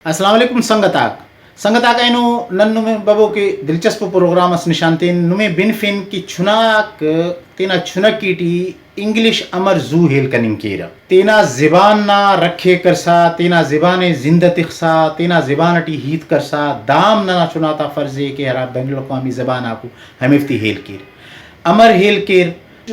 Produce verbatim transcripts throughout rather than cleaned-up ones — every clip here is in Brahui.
السلام علیکم سنگت آک۔ سنگت آک، اینو نن نمے ببو کہ دلچسپ پروگرام اس نشان تین۔ نمے بنفن کہ چناک تینا چنکی ٹی انگلش امر زو ہیل کننگ کیرہ۔ تینا زبان نا رکھ ءِ کرسا، تینا زبان ءِ زندہ تخسا، تینا زبان ٹی ہیت کرسا، دام ننا چنا تا فرض ءِ کہ ہرا بین الاقوامی زبان آکو ہمیفتے ہیل کیر۔ امر ہیل کیر۔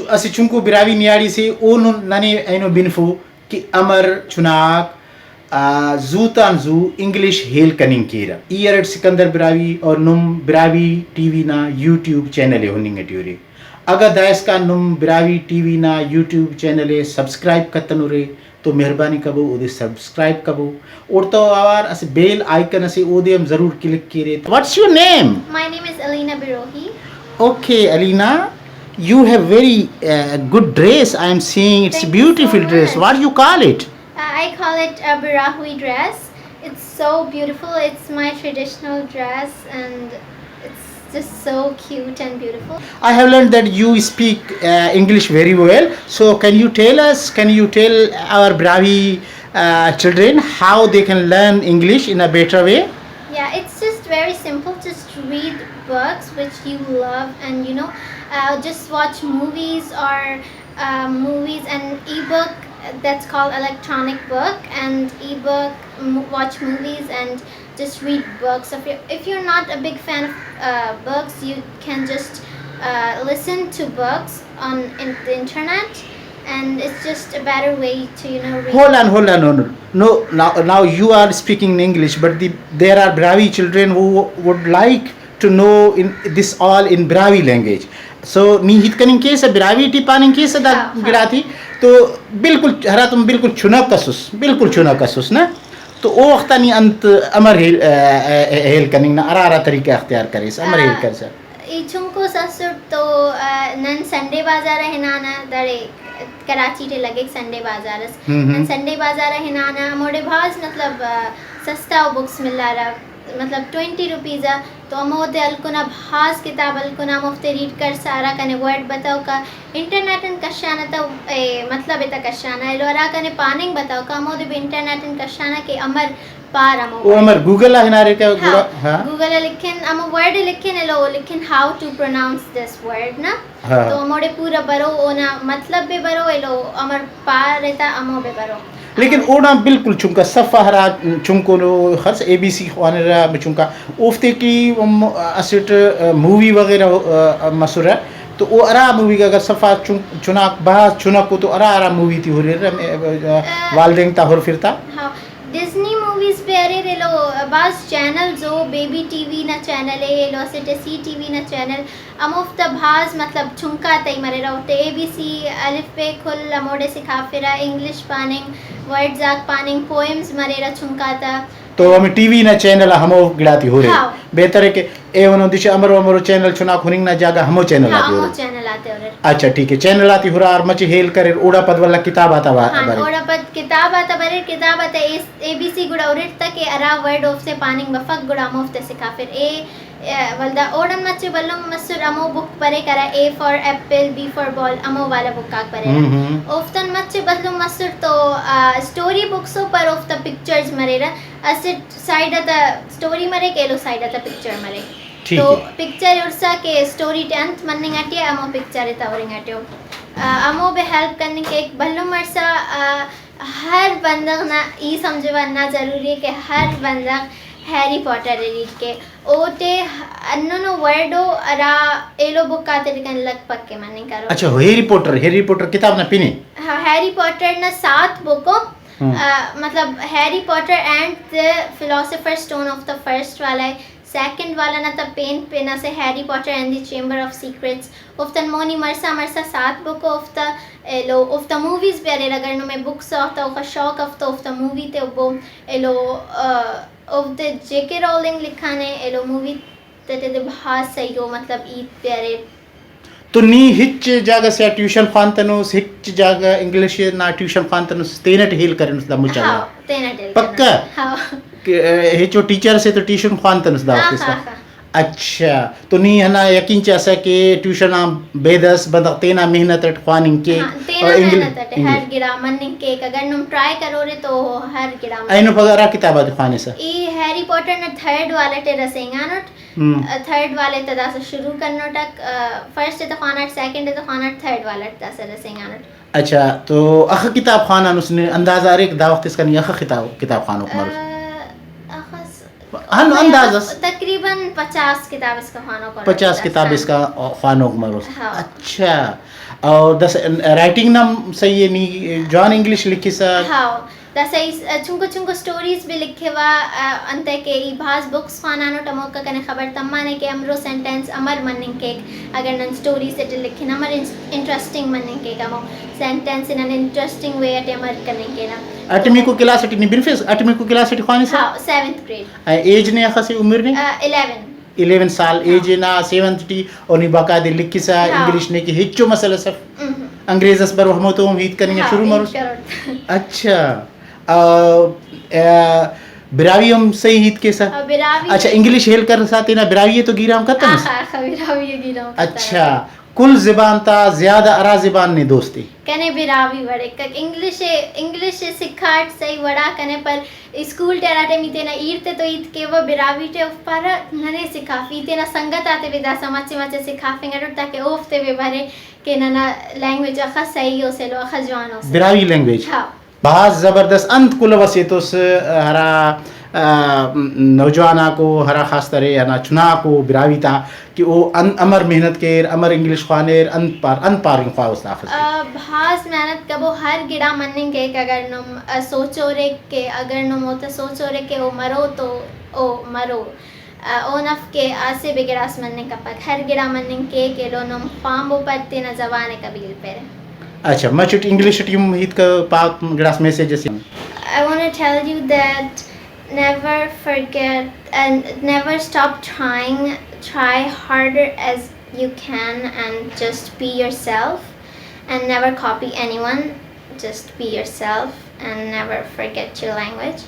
اسہ چنکو براہوئی نیاڑی سے او نن-، ننے اینو بنفو کہ امر چناک، آ، زوت آن زو انگلش ہیل کننگ کیرہ۔ ای ارٹ سکندر براہوئی اور نم براہوئی ٹی وی نا یوٹیوب چینل ءِ ہننگ ٹی ارے۔ اگہ دائسکان نم براہوئی ٹی وی نا یوٹیوب چینل ءِ سبسکرائب کتنورے تو مہربانی کبو اودے سبسکرائب کبو۔ اوڑتو اوار اسہ بیل آئیکن اسے اودے ہم ضرور کلک کیرے۔ What's your name? My name is Alina Birohi. Okay, Alina, you have very uh, good dress. I am seeing it's Thank you so beautiful dress. Much. What do you call it? Uh, I call it a Birahui dress. It's so beautiful. It's my traditional dress, and it's just so cute and beautiful. I have learned that you speak uh, English very well. So can you tell us, can you tell our Brahui uh, children how they can learn English in a better way? Yeah, it's just very simple. Just read books which you love, and you know, uh, just watch movies or uh, movies and ebook that's called electronic book and ebook, m- watch movies and just read books. If you're, if you're not a big fan of uh, books, you can just uh, listen to books on in the internet, and it's just a better way to, you know, read. Hold on, hold on, hold on. No, now, now you are speaking in English, but the, there are Brahui children who would like to know in this all in Brahui language. So نی ہیت کننگ کیسہ، براہوئی ٹی پاننگ کیسہ دا ہاں، ہاں۔ گڑاتے، تو بالکل ہراتم بالکل چنک اسس، بالکل چنک اسس نا، تو او وختا نی انت امر ہیل، آ، آ، ہیل کننگ نا ہرا ہرا طریقہ اختیار کریس، امر ہیل آ، کرسا؟ ای چنکوس اسٹ تو، آ، نن سنڈے بازار آ ہنانہ، داڑے کراچی ٹی لگیک سنڈے بازار اس۔ ہم ہم۔ نن سنڈے بازار آ ہنانہ، ہموڑے بھاز مطلب، آ، سستا و بکس ملارہ، مطلب ٹوئنٹی روپیز آ، تو ہمودے ہلکنا بھاز کتاب ہلکنا، ہموفتے ریڈ کرسا ہرا کنے ورڈ بتوکا انٹرنیٹ آن کشانہ تا، اے، مطلب ءِ تا کشانہ، ایلو ہرا کنے پاننگ بتوکا ہمودے بھی انٹرنیٹ آن کشانہ کہ امر پار ہمو او ورڈ۔ امر گوگل آ ہنارے کہ ہاں، گڑا، ہاں۔ گوگل آ لکھن، ہمو ورڈ ءِ لکھن ایلو لکھن how to pronounce this word نا۔ ہاں۔ تو ہموڑے پورا برو، اونا مطلب بھی برو، ایلو امر پارے تا ہمو بھی برو۔ لیکن اوڑان بالکل چنکا صفا ہرا چنکو نو خرس اے بی سی خوانرہ ہمے چنکا، اوفتے کہ ہم اسٹ مووی وغیرہ مسرہ، تو او ہرا مووی اگر صفا چن-، چناک بھاز چنکو تو ہرا ہرا مووی تے ہُررہ، والدین تا ہرفر تا؟ ہاں، ڈزنی موویز بھی اریر ایلو، بھاز چینلز او، بیبی ٹی وی نا چینل اے، ایلو اسٹ سی ٹی وی نا چینل، ہموفتا بھاز مطلب چنکا تئی مریرہ، اوفتے اے بی سی، الف بے کل ہموڑے سکھافرہ، انگلش پاننگ، ورڈز آک پاننگ، پوئمز مریرہ چنکا تا۔ تو ہمے ٹی وی نا چینل آ ہمو گڑاتے ہُرے۔ ہاں۔ بہتر ءِ کہ ایہنو دچہ امرو امرو چینل چناک ہُرنگ نا جاگہ ہمو چینل ہاں، آتے ہمو ہُرے۔ چینل آتے ہُرے۔ اچھا، ٹھیک ہے، چینل آتے ہُرار مچہ ہیل کریر، اوڑا پد ولدا کتاب آتا وا-، ہاں، برے۔ اوڑا پد کتاب آتا بریر، کتاب آتا اے، اے بی سی گڑا ہُرٹ تا کہ ہرا ورڈ اوفتے پاننگ بفک گڑا ہموفتے سکھافر۔ اے ولدا اوڑان مچہ بھلن مسر ہمو بک بریک ہرا اے فار ایپل، بی فار بال، ہمو والا بک آک بریرہ۔ ہم ہم۔ اوفتان مچہ بھلن مسر تو، آ، اسٹوری بکس او پر اوفتا پکچرز مریرہ۔ اسٹ سائیڈ آ تا اسٹوری مریک، ایلو سائیڈ آ تا پکچر مریک۔ ٹھیک تو ہے۔ پکچر ہرسا کہ اسٹوری ٹی انت مننگ ٹی ءِ، ہمو پکچر ءِ تا ہُرنگ ٹی ءِ۔ آ، ہمو بھی ہیلپ کننگ کیک۔ بھلن مرسا، آ، ہر بندغ نا ای سمجھوہ ہندا ضروری ءِ کہ ہر بندغ ہیری پوٹر ءِ ریڈ کے۔ اوٹے ہندنو ورڈ او ہرا ایلو بک آتے ٹی کن لکھ پک کے مننگ کرو۔ اچھا، ہیری پوٹر، ہیری پوٹر کتاب نا پن ءِ؟ ہاں، ہیری پوٹر نا سات بک او۔ ہم۔ آ، مطلب ہیری پوٹر اینڈ دی فلاسفر اسٹون آف دا فرسٹ والا ءِ۔ سیکنڈ والا نا تا پین پن اسہ ہیری پوٹر اینڈ دی چیمبر آف سیکرٹس۔ اوفتان مونی مرسا مرسا سات بک او، اوفتا ایلو اوفتا موویز بھی اریر۔ اگر نمے بکس آتا اوخہ شوق اف تو اوفتا مووی تے ابو ایلو، آ، اوفتے جے کے رولنگ لکھانے، ایلو مووی تیٹی تے بھاز صحیح او، مطلب ہیت بھی اریر۔ تو نی ہچ جاگہ سے آ ٹیوشن خوانتنس، ہچ جاگہ انگلش نا ٹیوشن خوانتنس، تینٹ ہیل کرینس دا مچ آ؟ ہاں، تینٹ ہیل پکا؟ کرینس۔ ہاں۔ کہ، اے، ہچو ٹیچر سے تو ٹیوشن خوانتنس دا ہاں، وخت اسکا؟ ہاں، ہاں۔ اچھا، تو نی ہندا یقین چاسہ کہ ٹیوشن آن بیدس بندغ تینا محنت اٹ خواننگ کیک؟ ہاں، تینا اور انگل-، محنت اٹ انگل-، ہر گڑا مننگ کیک۔ اگر نم ٹرائی کرورے تو ہر گڑا مننگ۔ اینو پگہ ہرا کتاب آتے خوانسہ؟ ای ہیری پوٹر نا تھرڈ والے ٹی رسینگانٹ۔ ہم۔ تھرڈ والے تا داسہ شروع کنوٹک، آ، فرسٹ تے خوانٹ، سیکنڈ تے خوانٹ، تھرڈ والے داسہ رسینگانٹ۔ اچھا، تو اخہ کتاب خوانانس نے؟ اندازہ ارے کہ دا وخت اسکان ای اخہ کتاب، کتاب خوانوک مروس؟ آ، اخس-، ہن اندازہ اس۔ تقریباً پچاس کتاب اسکا خوانوک مروس۔ پچاس کتاب اسکان۔ اسکا خوانوک مروس۔ ہاں۔ اچھا، اور داسہ رائٹنگ نا صحیح ہے، نی جوان انگلش لکھسہ۔ ہاں۔ داسہ ای چنکو چنکو اسٹوریز بھی لکھیوہ، آ، انتئے کہ ای بھاز بکس خوانانٹ، ہموکا کنے خبر تمانے کہ امرو سینٹنس امر مننگ کیک، اگر نن اسٹوریز اٹی لکھن امر انس-، انٹرسٹنگ مننگ کیک، ہمو سینٹنس ءِ نن انٹرسٹنگ وے اٹی امر کننگ کینہ۔ اٹمیکو کلاس اٹی نی بنفیس؟ اٹمیکو کلاس اٹی خوانسہ؟ ہاں، سیونتھ گریڈ۔ آ، ایج نے اخس ءِ، عمر نے؟ آ، الیون۔ الیون سال۔ ہاں۔ ایج نا سیونتھ ٹی، اور نی باقاعدہ لکھسہ، ہاں۔ انگلش نے کہ ہچو مسئلہ اف۔ ہم۔ انگریز اس برو ہمو تو ہم ہیت کننگ آ، ہاں، شروع ہیت مروس۔ کرور۔ اچھا۔ آ، آ، براہوئی ہم صحیح ہیت کیسہ؟ آ، براہوئی۔ اچھا، انگلش ہیل کرسا تینا براہوئی ءِ تو گیرام کتنس؟ آخا، آخا، براہوئی ءِ گیرام کتنس۔ اچھا، کل زبان تا زیادہ ہرا زبان نے دوست ءِ؟ کنے براہوئی وڑک۔ انگلش ءِ، انگلش ءِ سکھاٹ صحیح وڑا کنے، پر اسکول ٹی ہرا ٹائم ای تینا ایڑ تے تو ہیت کیوہ براہوئی ٹی، اوفک پارہ ننے سکھاف، ای تینا سنگت آتے بھی داسہ مچہ مچہ سکھافنگ اٹوٹ تاکہ اوفتے بھی برے کہ ننا لینگویج اخہ صحیح ءُ سلو، اخہ جوان ءُ سلو۔ براہوئی لینگویج۔ ہاں۔ بھاز زبردست۔ انت کلہو ئس ایتوس ہرا، آ، نوجوان آکو، ہرا خاص طرح ہندا چناکو براہوئی تا کہ او ان-، امر محنت کیر، امر انگلش خوانیر، انت پار، انت پارنگ خواہوس داخس؟ آ، بھاز محنت کبو، ہر گڑا مننگ کیک۔ اگر نم، آ، سوچورے کہ اگر نم اوتا سوچورے کہ او مرو تو او مرو۔ آ، او نف کہ اسہ بھی گڑاس مننگ کپک، ہر گڑا مننگ کیک ایلو نم خوانبو پر تینا زبان ءِ قبیل پرے۔ اچھا، مچٹ انگلش ٹی ہم ہیت کہ پا گڑاس میسج اسے۔ I want to tell you that never forget and never stop trying. Try harder as you can and just be yourself and never copy anyone. Just be yourself and never forget your language.